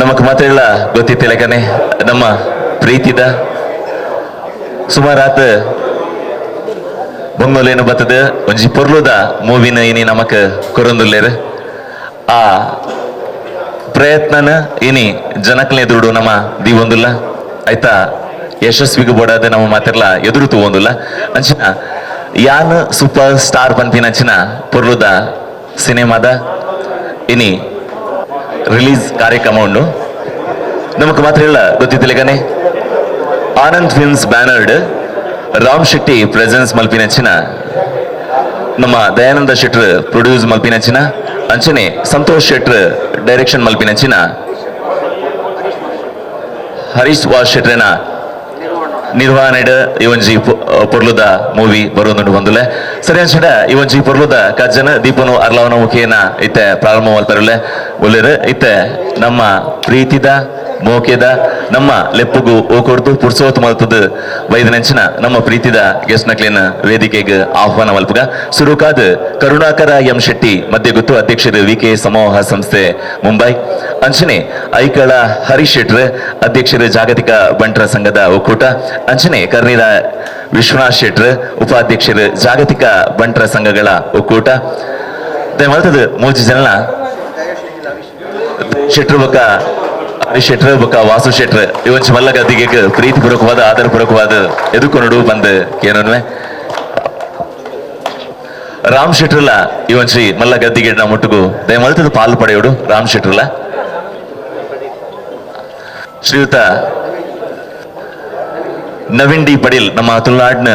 ನಮಕ್ ಮಾತ್ರೆಗಳ ಗೊತ್ತಿತ್ತಿಲೆಕನೆ ನಮ್ಮ ಪ್ರೀತಿದ ಸುಮಾರಾತ್ ಬೊಂಗೊಲೇನು ಬತ್ತದ ಒಂಜಿ ಪೊರ್ಲುದ ಮೂವಿನ ಇನಿ ನಮಕ್ ಕೊರೊಂದುಲ್ಲೇರು. ಆ ಪ್ರಯತ್ನನ ಇನಿ ಜನಕ್ಲೆ ಎದುರುಡು ನಮ್ಮ ದೀವೊಂದುಲ್ಲ ಆಯ್ತಾ ಯಶಸ್ವಿಗೆ ಬೋಡಾದ ನಮ್ಮ ಮಾತೆರ್ಲ ಎದುರು ತೂವೊಂದುಲ್ಲ. ಅಂಚಿನ ಯಾನ್ ಸೂಪರ್ ಸ್ಟಾರ್ ಪನ್ಪಿನಂಚಿನ ಪೊರ್ಲುದ ಸಿನಿಮಾದ ಇನಿ ರಿಲೀಸ್ ಕಾರ್ಯಕ್ರಮ ಉಂಡು. ನಮಕ್ ಮಾತ್ರ ಇಲ್ಲ ಗೊತ್ತಿತ್ತಿಲೆಕನೆ ಆನಂದ್ ಫಿಲ್ಮ್ಸ್ ಬ್ಯಾನರ್ಡ್ ರಾಮ್ ಶೆಟ್ಟಿ ಪ್ರೆಸೆನ್ಸ್ ಮಲ್ಪಿನಂಚಿನ ನಮ್ಮ ದಯಾನಂದ ಶೆಟ್ರ್ ಪ್ರೊಡ್ಯೂಸ್ ಮಲ್ಪಿನಂಚಿನ ಅಂಚನೆ ಸಂತೋಷ್ ಶೆಟ್ರ್ ಡೈರೆಕ್ಷನ್ ಮಲ್ಪಿನಂಚಿನ ಹರೀಶ್ ವಾಸ್ ಶೆಟ್ರೆನ ನಿರ್ವಹಣೆಡ್ ಈ ಒಂಜಿ ಪೊರ್ಲುದ ಮೂವಿ ಬರೋದುಂಡು ಬಂದುಲೆ. ಸರಿ ಅಂಚಡ ಈ ಒಂಜಿ ಪೊರ್ಲುದ ಕಜ್ಜನ ದೀಪನು ಅರ್ಲವನ ಮುಖೇನ ಇತ್ತೆ ಪ್ರಾರಂಭ ಮಲ್ಪರುಲೆ ಉಲ್ಲೆರ್. ಇತ್ತೆ ನಮ್ಮ ಪ್ರೀತಿದ ಮೋಕೆದ ನಮ್ಮ ಲೆಪ್ಪುಗು ಓಕೊಡ್ದು ಪುರ್ಸೋತ್ ಮಲ್ತದ ವೈದ್ಯನಂಚಿನ ನಮ್ಮ ಪ್ರೀತಿದ ಗೆಸ್ಟ್ ನಕ್ಲಿನ ವೇದಿಕೆಗೆ ಆಹ್ವಾನ ಮಲ್ಪುಗ. ಸುರುಕಾದ್ ಕರುಣಾಕರ ಎಂ ಶೆಟ್ಟಿ ಮಧ್ಯಗುತ್ತು ಅಧ್ಯಕ್ಷರು ವಿ ಕೆ ಸಮೂಹ ಸಂಸ್ಥೆ ಮುಂಬೈ, ಅಂಚನೆ ಐಕಳ ಹರೀಶ್ ಶೆಟ್ರ್ ಅಧ್ಯಕ್ಷರು ಜಾಗತಿಕ ಬಂಟರ ಸಂಘದ ಒಕ್ಕೂಟ, ಅಂಚನೆ ಕರ್ನೀರ ವಿಶ್ವನಾಥ್ ಶೆಟ್ರ್ ಉಪಾಧ್ಯಕ್ಷರು ಜಾಗತಿಕ ಬಂಟರ ಸಂಘಗಳ ಒಕ್ಕೂಟ. ಮಲ್ತದ ಮೂಜಿ ಜನ ಶೆಟ್ರು ಬೊಕ್ಕ ಹರೀಶ್ ಶೆಟ್ರ್ ಬೊಕ್ಕ ವಾಸು ಶೆಟ್ರ್ ಇವಂಚ ಮಲ್ಲ ಗದ್ದಿಗೆ ಪ್ರೀತಿಪೂರ್ವಕವಾದ ಆದರಪೂರ್ವಕವಾದ ಎದುಕೊನುಡು ಬಂದ್ ಕೇನನ್ವೆ. ರಾಮ್ ಶೆಟ್ರಲ ಇವಂಚಿ ಮಲ್ಲ ಗದ್ದಿಗೆ ಮುಟ್ಟುಗು ದಯಮಲ್ತದ ಪಾಲು ಪಡೆಯೋಡು ರಾಮ್ ಶೆಟ್ರಲ. ಶ್ರೀಯುತ ನವೀನ್ ಡಿ ಪಡೀಲ್ ನಮ್ಮ ತುಳುನಾಡಿನ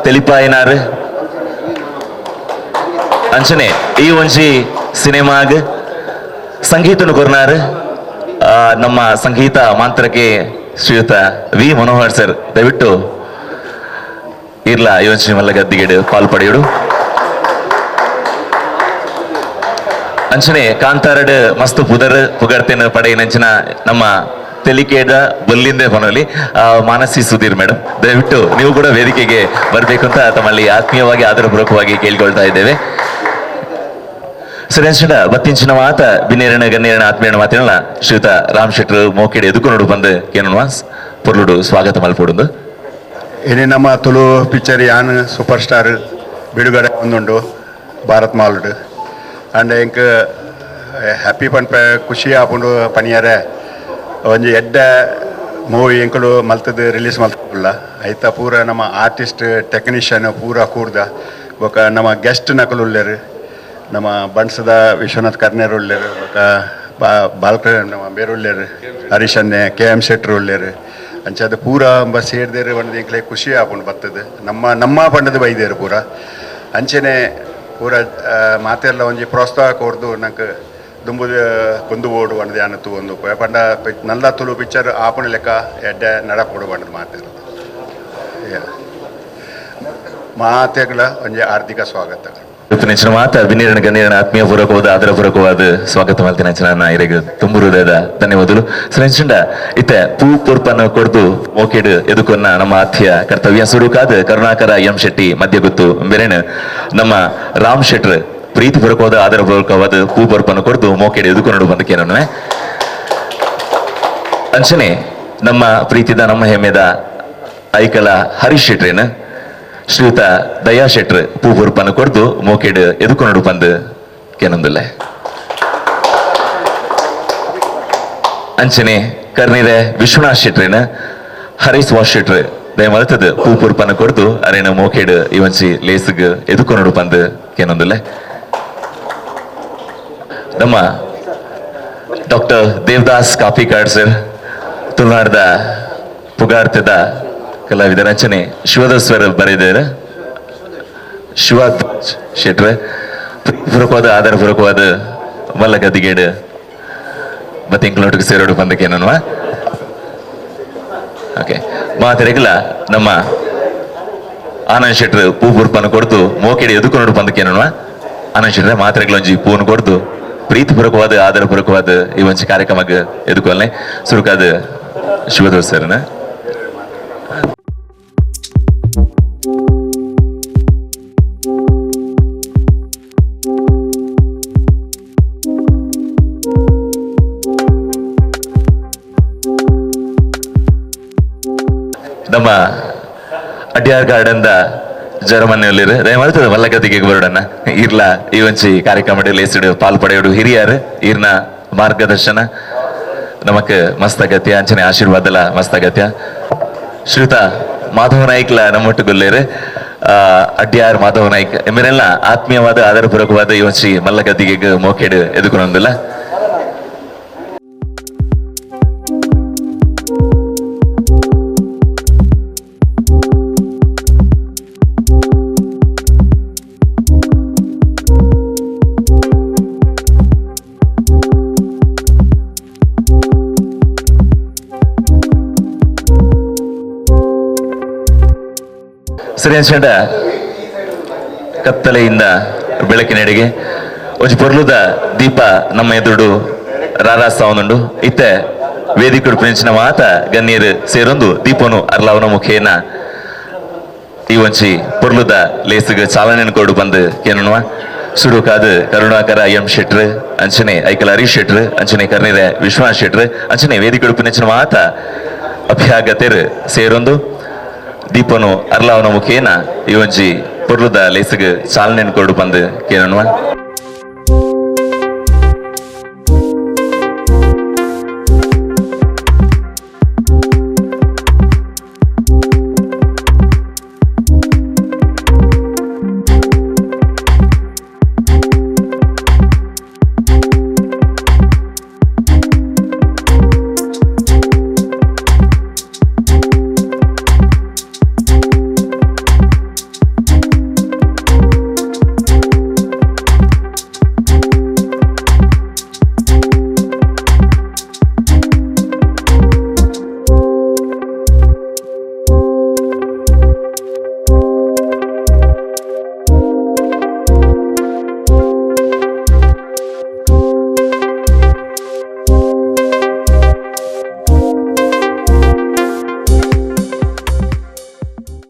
ತೆಲಿಪಾಯನಾರ್ ಅಂಚನೆ ಈ ಒಂಜಿ ಸಿನಿಮಾಗ್ ಸಂಗೀತನು ಕೊರ್ನಾರ್ ನಮ್ಮ ಸಂಗೀತ ಮಾಂತ್ರಕ್ಕೆ ಶ್ರೀಯುತ ವಿ ಮನೋಹರ್ ಸರ್ ದಯವಿಟ್ಟು ಇರ್ಲ ಈ ಒಂಜಿ ಮಲ್ಲ ಗದ್ದಿಗೆಡ್ ಪಾಲ್ ಪಡೆಯೋಡು. ಅಂಚನೆ ಕಾಂತಾರಡ್ ಮಸ್ತ್ ಪುದರ್ ಪುಗರ್ತೆನ ಪಡೆಯಿನಂಚಿನ ನಮ್ಮ ತೆಲಿಕೇದ ಬೊಲ್ಲಿಂದೆ ಪನೋಲಿ ಮಾನಸಿ ಸುಧೀರ್ ಮೇಡಮ್ ದಯವಿಟ್ಟು ನೀವು ಕೂಡ ವೇದಿಕೆಗೆ ಬರಬೇಕು ಅಂತ ತಮ್ಮಲ್ಲಿ ಆತ್ಮೀಯವಾಗಿ ಆದರಪೂರ್ವಕವಾಗಿ ಕೇಳಿಕೊಳ್ತಾ ಇದ್ದೇವೆ. ಸರಿ ಬತ್ತಿಂಚಿನ ಮಾತ ಬಿನ್ನೇರಣ ಗನ್ನೇರಣ ಆತ್ಮೀಯನ ಮಾತಿನಲ್ಲ ಶ್ರೀಯುತ ರಾಮ್ ಶೆಟ್ರು ಮೋಕೆಡ್ ಎದುಕು ನೋಡು ಬಂದು ಕೇನನ್ವಾಸ್ ಪೊರ್ಲುಡು ಸ್ವಾಗತ ಮಲ್ಪೊಡುಂದು. ಇನಿ ನಮ್ಮ ತುಳು ಪಿಕ್ಚರ್ ಯಾನ್ ಸೂಪರ್ ಸ್ಟಾರ್ ಬಿಡುಗಡೆ ಒಂದುಂಡು ಭಾರತ್ ಮಾಲ್ಡ್ ಅಂಡ್ ಎಂಕ್ ಹ್ಯಾಪಿ ಪನ್ಪೆ ಖುಷಿ ಆಪುಂಡು ಪನಿಯರೆ ಒಂಜಿ ಎಡ್ಡೆ ಮೂವಿ ಎಂಕುಲು ಮಲ್ತದ ರಿಲೀಸ್ ಮಲ್ತುಲ್ಲ ಐತ ಪೂರ ನಮ್ಮ ಆರ್ಟಿಸ್ಟ್ ಟೆಕ್ನಿಷಿಯನ್ ಪೂರ ಕೂರ್ದ ಬೊಕ ನಮ್ಮ ಗೆಸ್ಟ್ ನಕಲು ಉಲ್ಲೆರ್ ನಮ್ಮ ಬಣ್ಸದ ವಿಶ್ವನಾಥ್ ಕರ್ನೇರ್ ಉಲ್ಲೆರ್ ಬೊಕ ಬಾಲಕೃಷ್ಣ ನಮ್ಮ ಬೇರೆ ಉಲ್ಲೆರ್ ಹರೀಶ್ ಅನ್ನೆ ಕೆ ಎಂ ಶೆಟ್ರು ಉಲ್ಲೆರ್ ಅಂಚಾದ ಪೂರ ಅಂಬ ಸೇರ್ದೇರು ಪಂಡದ ಎಂಕ್ಲೆ ಖುಷಿ ಆಪುಂಡು ಬತ್ತದ ನಮ್ಮ ನಮ್ಮ ಪಂಡದ ಬೈದೇರು ಪೂರ ಅಂಚನೆ ಪೂರ ಮಾತೆಲ್ಲ ಒಂಜಿ ಪ್ರೋತ್ಸಾಹ ಕೊರ್ದು ನಂಗೆ ದುಂಬು ಕೊಂದು ಬೋಡು ಪಂಡದ ಯಾನ್ ತೂವೊಂದು ಪಂಡ ನಲ್ಲ ತುಳು ಪಿಕ್ಚರ್ ಆಪುನ ಲೆಕ್ಕ ಎಡ್ಡೆ ನಡಪೋಡು ಪಂಡದ ಮಾತೆಲ್ಲ ಮಾತೆಗಳ ಒಂಜಿ ಹಾರ್ದಿಕ ಸ್ವಾಗತ. ನೆಚ್ಚಿನ ಮಾತ ಬಿನ್ನೇರಣ ಗನ್ನೇರಣ ಆತ್ಮೀಯ ಪೂರ್ವಕವಾದ ಆದರಪೂರ್ವಕವಾದ ಸ್ವಾಗತ ಮಲ್ತಿನ ನನ್ನ ಇರೆಗ್ ತುಂಬು ಹೃದಯದ ಧನ್ಯವಾದಗಳು. ಸರಿ ಇತ್ತೆ ಪೂ ಪೊರ್ಪನ್ನು ಕೊಡ್ದು ಮೋಕೆಡ್ ಎದುಕೊನ್ನ ನಮ್ಮ ಆಥ್ಯ ಕರ್ತವ್ಯ. ಸುರುಕಾದ ಕರುಣಾಕರ ಎಂ ಶೆಟ್ಟಿ ಮಧ್ಯಗುತ್ತು ಬೆರೆನ್ ನಮ್ಮ ರಾಮ್ ಶೆಟ್ರ್ ಪ್ರೀತಿಪೂರ್ವಕವಾದ ಆದರಪೂರ್ವಕವಾದ ಪೂ ಪೊರ್ಪನ್ನು ಕೊಡ್ದು ಮೋಕೆಡ್ ಎದುಕೊನಡು ಬಂದಕೇನನ್ವೆ. ಅಂಚನೆ ನಮ್ಮ ಪ್ರೀತಿದ ನಮ್ಮ ಹೆಮ್ಮೆದ ಐಕಳ ಹರೀಶ್ ಶೆಟ್ರೇನ ಶ್ರೀಯುತ ದಯಾ ಶೆಟ್ರ್ ಪೂ ಪೊರ್ಪನ್ನು ಕೊಡ್ದು ಮೋಕೆಡ್ ಎದುಕೊನಡು ಬಂದು ಕೇನೊಂದುಲ್ಲೆ. ಅಂಚನೆ ಕರ್ನಿರೆ ವಿಶ್ವನಾಥ್ ಶೆಟ್ರೇನ ಹರೀಶ್ ವಾಸ್ ಶೆಟ್ರ್ ದಯ ಮಲ್ತದ ಪೂ ಪೊರ್ಪನ್ನು ಕೊಡ್ದು ಅರೇನ ಮೋಕೆಡ್ ಈ ಒಂಜಿ ಲೇಸ್ಗ್ ಎದುಕೊನಡು ಬಂದು ಕೇನೊಂದುಲ್ಲೆ. ನಮ್ಮ ಡಾಕ್ಟರ್ ದೇವದಾಸ್ ಕಾಪಿಕಾಡ್ ಸರ್ ತುಳುನಾಡ್ದ ಪುಗಾರ್ತೆದ ಕಲಾವಿದರ ರಚನೆ ಶಿವದಸ್ವರ ಬರೆದಿದ್ದಾರೆ. ಶಿವ ಶೆಟ್ರೆ ಪೂರಕವಾದ ಆಧಾರಪೂರ್ವಕವಾದ ಮಲ್ಲ ಗದ್ದಿಗೇಡು ಮತ್ತೆ ಇಂಕ್ಲೋಟಿಗೆ ಸೇರೋಡು ಬಂದಕ್ಕೇನನ್ವಾ. ಓಕೆ ಮಾತೆರೆಗ್ಲ ನಮ್ಮ ಆನಂದ್ ಶೆಟ್ರು ಪೂ ಪುರ್ಪನ್ನು ಕೊಡ್ದು ಮೋಕೆಡಿ ಎದುಕೊನೋಡು ಬಂದಕ್ಕೇನನ್ವಾ. ಆನಂದ್ ಶೆಟ್ರೆ ಮಾತ್ರೆಗಳ ಒಂಜಿ ಪೂನು ಕೊಡ್ದು ಪ್ರೀತಿಪೂರ್ವಕವಾದ ಆಧಾರಪೂರ್ವಕವಾದ ಈ ಒಂಜಿ ಕಾರ್ಯಕ್ರಮಕ್ಕೆ ಎದುಕೊಲ್ನೆ ಸುರುಕಾದ ಶಿವದೋಸ್ ಸರ್ನ. Adyar garden the ಜರ್ಮನಿಯಲ್ಲಿರು ದಯಮಾಡ್ತದೆ ಮಲ್ಲಗತಿಗೆ ಬರೋಡನ್ನ ಇರ್ಲ ಈ ಒಂಜಿ ಕಾರ್ಯಕ್ರಮ ಲೇಸಿಡು ಪಾಲ್ ಪಡೆಯೋಡು ಹಿರಿಯರು ಇರ್ನ ಮಾರ್ಗದರ್ಶನ ನಮಕ್ ಮಸ್ತ್ ಅಗತ್ಯ ಅಂಚನೆ ಆಶೀರ್ವಾದಲ ಮಸ್ತ್ ಅಗತ್ಯ. ಶ್ರೀಯುತ ಮಾಧವ ನಾಯ್ಕ್ಲ ನಮ್ಮೊಟ್ಟುಗುಲ್ಲೇರು ಅಡ್ಯಾರ್ ಮಾಧವ ನಾಯ್ಕ್ ಎಮ್ಮೆರೆಲ್ಲ ಆತ್ಮೀಯವಾದ ಆಧಾರಪೂರ್ವಕವಾದ ಈ ಒಂಜಿ ಮಲ್ಲಗದ್ದಿಗೆ ಮೋಕೆಡು ಎದುಕೊನೊಂದುಲ್ಲ. ಸರಿ ಅನ್ಸಂಡ ಕತ್ತಲೆಯಿಂದ ಬೆಳಕಿನೆಡೆಗೆ ಒಂಜಿ ಪೊರ್ಲುದ ದೀಪ ನಮ್ಮ ಎದುರುಡು ರಾರಾಸ್ತಾವನುಂಡು. ಇತ್ತೆ ವೇದಿಕೆ ಪ್ರಿಂಚಿನ ಮಾತ ಗಣ್ಯರು ಸೇರೊಂದು ದೀಪನು ಅರ್ಲಾವನ ಮುಖೇನ ಈ ಒಂಜಿ ಪೊರ್ಲುದ ಲೇಸುಗ್ ಚಾಲನೆಯನ್ನು ಕೊಡು ಬಂದು ಕೇನುವ. ಸುಡುಕಾದು ಕರುಣಾಕರ ಎಂ ಶೆಟ್ರು ಅಂಚನೆ ಐಕಲ್ ಹರೀಶ್ ಶೆಟ್ರು ಅಂಚನೆ ಕರ್ನಿರೆ ವಿಶ್ವನಾಥ್ ಶೆಟ್ರು ಅಂಚನೆ ವೇದಿಕೆ ಪ್ರಿಂಚಿನ ಮಾತ ಅಭ್ಯಾಗತೆರು ಸೇರೊಂದು ದೀಪನು ಅರ್ಲಾವನ ಮುಖೇನ ಈ ಒಂಜಿ ಪೊರ್ಲುದ ಲೇಸುಗ್ ಚಾಲನೆಯನ್ನು ಕೊಡು ಬಂದು ಕೇನುವ.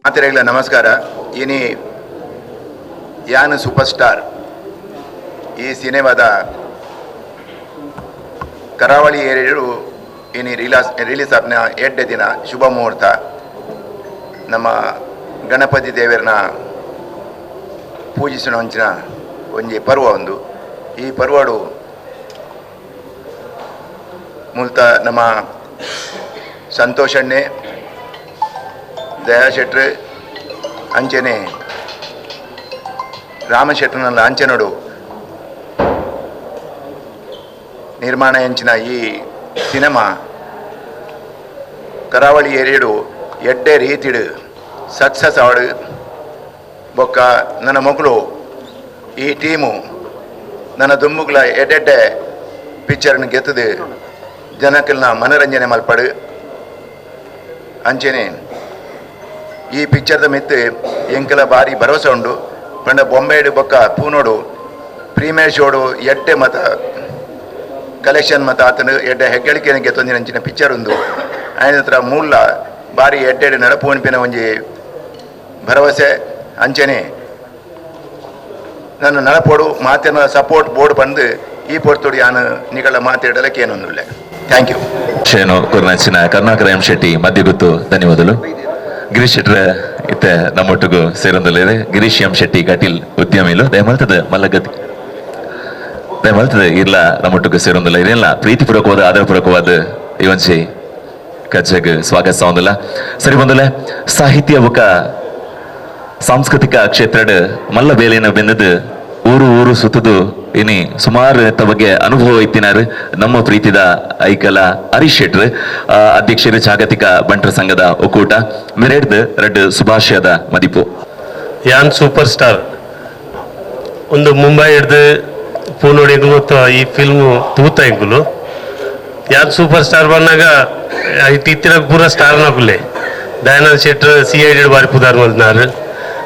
ಮಾತೆರೆಗ್ಲ ನಮಸ್ಕಾರ. ಇನಿ ಯಾನ್ ಸೂಪರ್ ಸ್ಟಾರ್ ಈ ಸಿನಿಮಾದ ಕರಾವಳಿ ಏರಿಯು ಇನಿ ರಿಲೀಸ್ ಆಪ್ನ ಎಡ್ಡೆ ದಿನ ಶುಭ ಮುಹೂರ್ತ. ನಮ್ಮ ಗಣಪತಿ ದೇವರನ್ನ ಪೂಜಿಸೋಣ ಒಂಚಿನ ಒಂಜಿ ಪರ್ವ ಒಂದು. ಈ ಪರ್ವಡು ಮೂಲತ ನಮ್ಮ ಸಂತೋಷಣ್ಣೆ ದಯಾ ಶೆಟ್ರು ಅಂಚನೆ ರಾಮ ಶೆಟ್ರನಲ್ಲ ಅಂಚನೋಡು ನಿರ್ಮಾಣ ಎಂಚಿನ ಈ ಸಿನಿಮಾ ಕರಾವಳಿ ಏರಿಯಡು ಎಡ್ಡೆ ರೀತಿಡು ಸಕ್ಸಸ್ ಆವಡು. ಬೊಕ್ಕ ನನ್ನ ಮಗಳು ಈ ಟೀಮು ನನ್ನ ದುಂಬುಗ್ಲ ಎಡ್ಡೆಡ್ಡೆ ಪಿಕ್ಚರ್ನ ಗೆತ್ತದು ಜನಕ್ಕಲ್ನ ಮನರಂಜನೆ ಮಲ್ಪಡು. ಅಂಚನೆ ಈ ಪಿಕ್ಚರ್ದ ಮಿತ್ತು ಎಂಕಲ ಭಾರಿ ಭರವಸೆ ಉಂಡು. ಪಂಡ ಬೊಂಬೆಡು ಬೊಕ್ಕ ಪೂನೋಡು ಪ್ರೀಮಿಯರ್ ಶೋಡು ಎಡ್ಡೆ ಮತ ಕಲೆಕ್ಷನ್ ಮತ ಆತನು ಎಡ್ಡೆ ಹೆಗ್ಗಳಿಕೆ ಗೆತ್ತೊಂದಿನ ಅಂಚಿನ ಪಿಕ್ಚರ್ ಉಂದು. ಆಯ್ನ ಹತ್ರ ಮೂಲ ಭಾರಿ ಎಡ್ಡೆಡ್ ನಡಪು ಒಂಜಿ ಭರವಸೆ. ಅಂಚನೆ ನನ್ನ ನಡಪೋಡು ಮಾತಿನ ಸಪೋರ್ಟ್ ಬೋರ್ಡ್ ಬಂದು ಈ ಪೊರ್ತುಡು ಯಾನು ನಿಗಳ ಮಾತಾಡಲಕ್ಕೆ ಏನೊಂದಿಲ್ಲ. Thank you. ಶೇನು ಕುರ್ನಾಚಿನ Karunakara M Shetty Madhyaguttu ಧನ್ಯವಾದಗಳು. ಗಿರೀಶ್ ಶೆಟ್ಟರ್ ಇತ್ತೆ ನಮ್ಮೊಟ್ಟಿಗೂ ಸೇರೊಂದುಲ್ಲೆರ್. ಗಿರೀಶ್ ಎಂ ಶೆಟ್ಟಿ ಕಟೀಲ್ ಉದ್ಯಮಿಲು ದಯಮಲ್ತದ ಮಲ್ಲಗತಿ ದಯಮಲ್ತದ ಇರ್ಲ ನಮ್ಮೊಟ್ಟಿಗೂ ಸೇರೊಂದುಲ್ಲ. ಇರೆಲ್ಲ ಪ್ರೀತಿಪೂರ್ವಕವಾದ ಆದರಪೂರ್ವಕವಾದ ಈ ಒಂಜಿ ಕಜ್ಜಗ್ ಸ್ವಾಗತಿಸೊಂದುಲ್ಲ. ಸರಿ ಬಂದುಲೆ ಸಾಹಿತ್ಯ ಬೊಕ ಸಾಂಸ್ಕೃತಿಕ ಕ್ಷೇತ್ರಡ್ ಮಲ್ಲ ಬೇಲೆನ ಬೆಂದದು ಊರು ಊರು ಸುತ್ತದು ಇನಿ ಸುಮಾರು ಬಗ್ಗೆ ಅನುಭವ ಇತ್ತಿನಾರು ನಮ್ಮ ಪ್ರೀತಿದ ಐಕಲ ಹರೀಶ್ ಶೆಟ್ರ್ ಅಧ್ಯಕ್ಷರು ಜಾಗತಿಕ ಬಂಟರ ಸಂಘದ ಒಕ್ಕೂಟ ಮೆರೆಡ್ದು ರಡ್ಡು ಸುಭಾಷಯದ ಮದಿಪು. ಯಾನ್ ಸೂಪರ್ ಸ್ಟಾರ್ ಒಂದು ಮುಂಬೈ ಹಿಡ್ದು ಪೂನೋಡಿ ಗೊತ್ತ ಈ ಫಿಲ್ಮ್ ತೂತ ಎಂಕುಲು. ಯಾನ್ ಸೂಪರ್ ಸ್ಟಾರ್ ಬಂದಾಗ ಇತ್ತಿನ ಪೂರ ಸ್ಟಾರ್ ನಕುಲೆ ದಯಾನಂದ್ ಶೆಟ್ರ್ ಸಿಐಡಿ ಬಾರಿ ಪುದಾರ್ ಮಲ್ದಿನಾರು.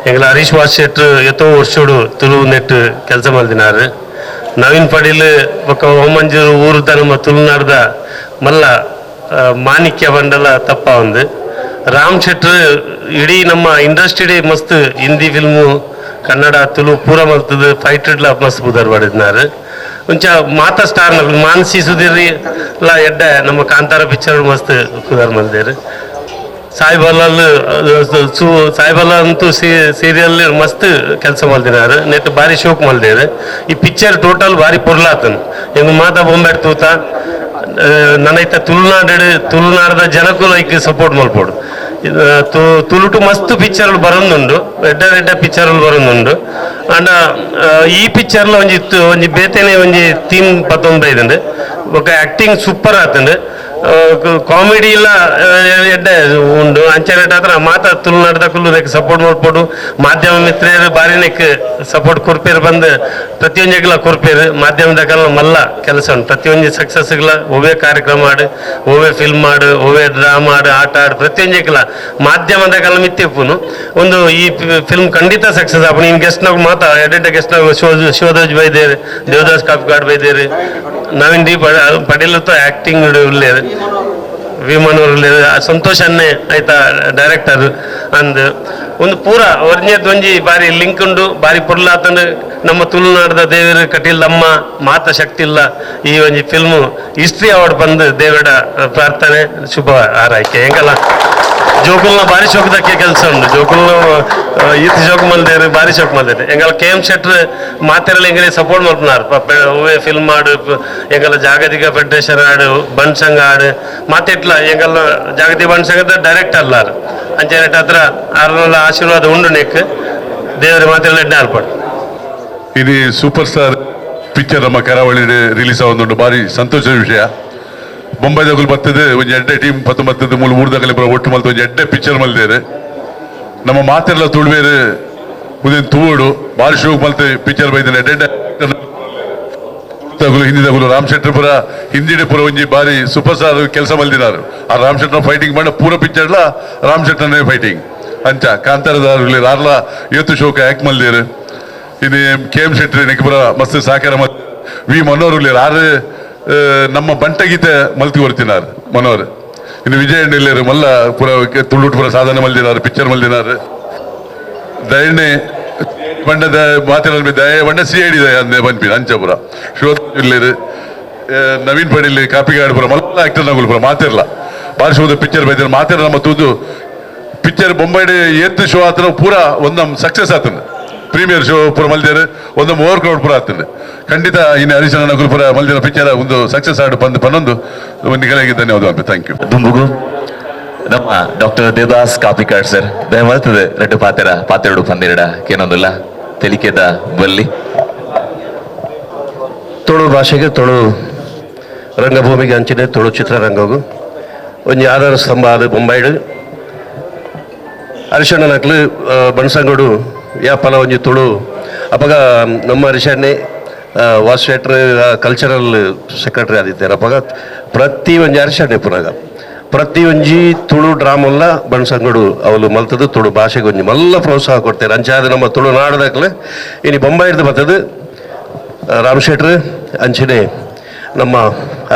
ಎಂಗ್ಲ ಹರೀಶ್ ವಾಸ್ ಶೆಟ್ರ್ ಎತ್ತೋ ವರ್ಷೋಡು ತುಳು ನೆಟ್ ಕೆಲಸ ಮಲ್ದಿನಾರು. ನವೀನ್ ಪಡೀಲ್ ಬೊಕ್ಕ ಓಮಂಜೂರು ಊರುದ ನಮ್ಮ ತುಳುನಾಡ್ದ ಮಲ್ಲ ಮಾಣಿಕ್ಯ ಬಂಡಲ ತಪ್ಪ ಒಂದು. ರಾಮ್ ಶೆಟ್ರ್ ಇಡೀ ನಮ್ಮ ಇಂಡಸ್ಟ್ರಿ ಮಸ್ತ್ ಹಿಂದಿ ಫಿಲ್ಮು ಕನ್ನಡ ತುಳು ಪೂರ ಮಲ್ತದ ಫೈಟರ್ಲ ಮಸ್ತ್ ಪುದರ್ ಪಡೆದಿನಾರು. ಒಂಚ ಮಾತಾ ಸ್ಟಾರ್ ಮಾನಸಿ ಸುಧೀರ್ ಲ ಎಡ್ಡೆ ನಮ್ಮ ಕಾಂತಾರ ಪಿಕ್ಚರ್ ಮಸ್ತ್ ಪುದರ್ ಮಲ್ದೇರು. ಸಾಯಿಬಾಲಾಲ್ ಸಾಯಿಬಾಲ ಅಂತೂ ಸೀರಿಯಲ್ ಮಸ್ತ್ ಕೆಲಸ ಮಲ್ದಿನಾರು ನೆಟ್ ಬಾರಿ ಶೋಕ್ ಮಲ್ದೇರು. ಈ ಪಿಕ್ಚರ್ ಟೋಟಲ್ ಬಾರಿ ಪೊರ್ಲಾತನ್. ಎಂಗ್ ಮಾತ ಬೊಂಬೆಡ್ ತೂತ ನನೈತ ತುಳುನಾಡು ತುಳುನಾಡದ ಜನಕ್ಕೂ ಐಕ್ ಸಪೋರ್ಟ್ ಮಲ್ಪೊಡು. ತುಳುಟು ಮಸ್ತ್ ಪಿಕ್ಚರ್ ಬರೊಂದುಂಡು, ಎಡ್ಡ ಎಡ್ಡ ಪಿಕ್ಚರ್ ಬರೊಂದುಂಡು. ಅಂಡ ಈ ಪಿಕ್ಚರ್ಲ ಒಂಜಿ ಒಂಜಿ ಬೇತೆನೆ ಒಂಜಿ ಥೀಮ್ ಪತ್ತೊಂದು ಬೈದುಂಡು. ಬೊಕ ಆಕ್ಟಿಂಗ್ ಸೂಪರ್ ಆತುಂಡು, ಕಾಮಿಡಿ ಇಲ್ಲ ಎಡ್ಡೆ ಉಂಡು. ಅಂಚನೆ ಆತ್ರ ಮಾತ ತುಳುನಾಡದಕುಲು ನೆಕ್ ಸಪೋರ್ಟ್ ಮಲ್ಪೊಡು. ಮಾಧ್ಯಮ ಮಿತ್ರರು ಬಾರಿ ನೆಕ್ ಸಪೋರ್ಟ್ ಕೊರ್ಪೇರು ಬಂದು ಪ್ರತಿಯೊಂಜಿಗ್ಲ ಕೊರ್ಪೇರು. ಮಾಧ್ಯಮದಕಲ್ನ ಮಲ್ಲ ಕೆಲಸ ಉಂಟು. ಪ್ರತಿಯೊಂಜಿ ಸಕ್ಸಸ್ಗ್ಲ ಒವ್ವೇ ಕಾರ್ಯಕ್ರಮ ಆಡು, ಒವ್ವೇ ಫಿಲ್ಮ್ ಆಡು, ಒವ್ವೇ ಡ್ರಾಮಾ ಆಡು, ಆಟ ಆಡು, ಪ್ರತಿಯೊಂಜಿಗ್ಲ ಮಾಧ್ಯಮದಕಲ್ನ ಮಿತ್ತಿ ಉಪ್ಪುನು. ಒಂದು ಈ ಫಿಲ್ಮ್ ಖಂಡಿತ ಸಕ್ಸಸ್ ಆಪುಂಡು. ಇನ್ ಗೆಸ್ಟ್ನಾಗ ಮಾತ ಎಡ್ಡೆಡ್ಡೆ ಗೆಸ್ಟ್ನಾಗ ಶಿವಧ್ವಜ್ ಬೈದೇರು, ದೇವದಾಸ್ ಕಾಪಿಕಾಡ್ ಬೈದೇರು, ನವೀನ್ ಡಿ ಪಡೀಲ್ ಆಕ್ಟಿಂಗ್ ಉಲ್ಲೇರು, ವಿ ಮನೋಹರ್ ಉಲ್ಲೇರು, ಸಂತೋಷ್ ಅನ್ನೆ ಆಯ್ತಾ ಡೈರೆಕ್ಟರ್. ಅಂದ್ ಒಂದು ಪೂರ ಒಂಜಿ ಒಂಜಿ ಬಾರಿ ಲಿಂಕ್ ಉಂಡು, ಬಾರಿ ಪೊರ್ಲಾತಂಡು. ನಮ್ಮ ತುಳುನಾಡದ ದೇವರು ಕಟೀಲ್ ಅಮ್ಮ ಮಾತ ಶಕ್ತಿ ಇಲ್ಲ ಈ ಒಂಜಿ film history award ಬಂದು ದೇವರ ಪ್ರಾರ್ಥನೆ, ಶುಭ ಆರೈಕೆ. ಹೆಂಗಲ್ಲ ಜೋಕುಲ್ನ ಬಾರಿ ಶೋಕದಕ್ಕೆ ಕೆಲಸ ಉಂಟು. ಜೋಕುಲ್ನ ಈತ್ ಶೋಕ್ ಮಲ್ದೇರು, ಬಾರಿ ಶೋಕ್ ಮಲ್ದೇರು. ಎಂಗಲ ಕೆ ಎಂ ಶೆಟ್ರ್ ಮಾತೆರಲ್ಲ ಎಂಗಲೆ ಸಪೋರ್ಟ್ ಮಲ್ಪುನಾರ್. ಒವ್ವೆ ಫಿಲ್ಮ್ ಆಡು, ಎಂಗಲ ಜಾಗತಿಕ ಫೆಡರೇಷನ್ ಆಡು, ಬಂಟ್ ಸಂಘ ಆಡು, ಮಾತೆಟ್ಲ ಎಂಗಲ ಜಾಗತಿಕ ಬಂಟ್ ಸಂಘದ ಡೈರೆಕ್ಟರ್ ಅಲ್ಲಾರು. ಅಂಚನೆ ಹತ್ರ ಆರ್ನ ಆಶೀರ್ವಾದ ಉಂಡು ನೆಕ್ ದೇವರ ಮಾತೆಲ್ಲ ಎಡ್ಡೆ ಆಲ್ಪಡು. ಇದು super star picture ನಮ್ಮ ಕರಾವಳಿ ರಿಲೀಸ್ ಆವೊಂದುಂಡು, ಬಾರಿ ಸಂತೋಷದ ವಿಷಯ. ಬೊಂಬೈದಗುಲು ಬರ್ತದೆ ಒಂಜಿ ಎಡ್ಡೆ ಟೀಮ್ ಪತ್ತೊಂಬತ್ತದ ಮೂಲು ಮೂರು ಪೂರ ಒಟ್ಟು ಮಲ್ತು ಒಂಜಿ ಎಡ್ಡೆ ಪಿಕ್ಚರ್ ಮಲ್ದೇರು. ನಮ್ಮ ಮಾತೆಲ್ಲ ತುಳುವೇರು ಉದಯನ್ ತೂವೋಡು, ಬಾರಿ ಶೋಕ್ ಮಲ್ತೆ ಪಿಕ್ಚರ್ ಬೈದಿನ. ಎಡ್ಡೆ ತಗುಲು ಹಿಂದಿ ತಗುಲು ರಾಮ್ ಶೆಟ್ಟರ್ ಪುರ ಹಿಂದಿಡೆ ಪುರ ಒಂಜಿ ಬಾರಿ ಸೂಪರ್ ಸ್ಟಾರ್ ಕೆಲಸ ಮಲ್ದಿನಾರು. ಆ ರಾಮ್ ಶೆಟ್ಟರ್ ಫೈಟಿಂಗ್ ಮಾಡ ಪೂರ ಪಿಕ್ಚರ್ಲ ರಾಮ್ ಶೆಟ್ಟರ್ನೇ ಫೈಟಿಂಗ್. ಅಂಚ ಕಾಂತಾರದಾರುಲಿ ಆರ್ಲ ಏತು ಶೋಕ ಆಕ್ಟ್ ಮಲ್ದೇರು. ಇನ್ನು ಕೆ ಎಂ ಶೆಟ್ಟರ್ ನೆಕ್ ಪುರ ಮಸ್ತ್ ಸಹಕಾರ. ವಿ ಮನೋಹರ್ ಉಲ್ಲೇರು, ಆರು ನಮ್ಮ ಬಂಟಗೀತೆ ಮಲ್ತಿ ಕೊಡ್ತಿನಾರು ಮನೋಹರ್. ಇನ್ನು ವಿಜಯ ಇಲ್ಲೇರು, ಮಲ್ಲ ಪುರ ತುಳುಟು ಪುರ ಸಾಧನೆ ಮಲ್ದಿನಾರು, ಪಿಕ್ಚರ್ ಮಲ್ದಿನಾರು. ದಯಣೆ ಬಂಡದ ಮಾತಿನ ದಯ ಬಂಡ C I D ಅಂದೆ ಬಂದ್ಪಿನ ಅಂಚಪುರ ಶಿವ ಇಲ್ಲೇರು, ನವೀನ್ ಪಡಿಲಿ ಕಾಪಿಗಾಡು ಪುರ ಮಲ್ಲ ಆಕ್ಟರ್ ನಗುಲು ಪುರ ಮಾತಿರ್ಲ ಬಾರಿ ಶೋದ ಪಿಕ್ಚರ್ ಬೈದಿರ. ಮಾತಿರ ನಮ್ಮ ತೂದು ಪಿಕ್ಚರ್ ಬೊಂಬೈಡ್ ಏತ್ ಶೋ ಆತನ ಪೂರ ಒಂದಮ್ ಸಕ್ಸಸ್ ಆತನ. ಪ್ರೀಮಿಯರ್ ಶೋ ಪೂರ ಮಲ್ದೇರು, ಒಂದೊಂದು ಓವರ್ ಕ್ರೌಡ್ ಪೂರ ಆತಂಡು. ಖಂಡಿತ ಇನ್ನು ಹರೀಶನ ನಗುಲು ಪೂರ ಮಲ್ದಿನ ಪಿಕ್ಚರ್ ಒಂದು ಸಕ್ಸಸ್ ಆಡು ಬಂದು ಪನ್ನೊಂದು ನಿಗಲಾಗಿ ಧನ್ಯವಾದ, thank you. ದುಂಬುಗು ನಮ್ಮ ಡಾಕ್ಟರ್ ದೇವದಾಸ್ ಕಾಪಿಕಾಡ್ ಸರ್ ದಯಮಲ್ತದೆ ರೆಡ್ಡು ಪಾತೆರ ಪಾತೆರಡು ಪಂದಿರಡ ಕೇನೊಂದುಲ್ಲ ತೆಲಿಕೆದ ಬಲ್ಲಿ. ತುಳು ಭಾಷೆಗೆ, ತುಳು ರಂಗಭೂಮಿಗೆ ಅಂಚಿನೆ ತುಳು ಚಿತ್ರರಂಗಗೂ ಒಂಜಿ ಆಧಾರ ಸ್ತಂಭ ಅದು ಬೊಂಬೈಡು ಅರಿಶಣ್ಣನಕ್ಲು ಬಣಸಂಗೋಡು ಯಾಪಲ ಒಂಜಿ ತುಳು. ಅಪಗ ನಮ್ಮ ಹರಿಶಣ್ಣೆ was ಶೆಟ್ರ್ cultural secretary ಆದಿತ್ತಾರೆ. ಅಪಗ ಪ್ರತಿ ಒಂಜಿ ಹರಿಶಣ್ಣೆ ಪುನಗ ಪ್ರತಿ ಒಂಜಿ ತುಳು ಡ್ರಾಮಲ್ಲ ಬಣಸಂಗಡು ಅವಳು ಮಲ್ತದು ತುಳು ಭಾಷೆಗೆ ಒಂಜಿ ಮಲ್ಲ ಪ್ರೋತ್ಸಾಹ ಕೊಡ್ತಾರೆ. ಅಂಚಾದ ನಮ್ಮ ತುಳು ನಾಡದಕ್ಲೆ ಇನಿ ಬೊಂಬೈಡ್ದು ಬರ್ತದೆ ರಾಮ್ ಶೆಟ್ರ್ ಅಂಚನೆ ನಮ್ಮ